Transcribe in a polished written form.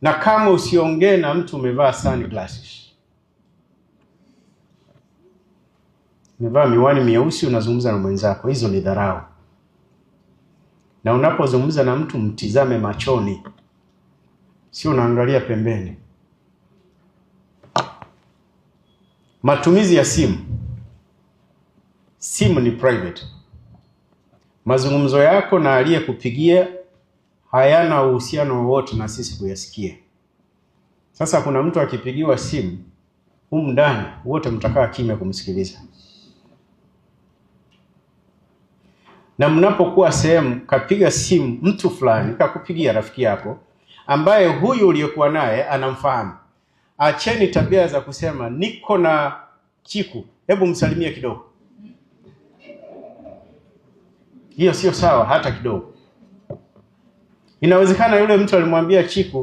Na kama usiongee na mtu umevaa sunglasses, umevaa miwani mieusi, unazungumza na mwenzako, hizo ni dharau. Na unapozungumza na mtu mtizame machoni, sio unaangalia pembeni. Matumizi ya simu, simu ni private. Mazungumzo yako na aliyekupigia hayana uhusiano wowote na sisi kuyasikia. Sasa kuna mtu akipigiwa simu humu ndani, wote mtakaa kimya kumsikiliza. Na mnapokuwa sehemu, kapiga simu mtu fulani, kakupigia rafiki yako ambaye huyu uliokuwa naye anamfahamu, acheni tabia za kusema niko na Chiku, hebu msalimie kidogo. Hiyo sio sawa hata kidogo. Inawezekana yule mtu alimwambia Chiku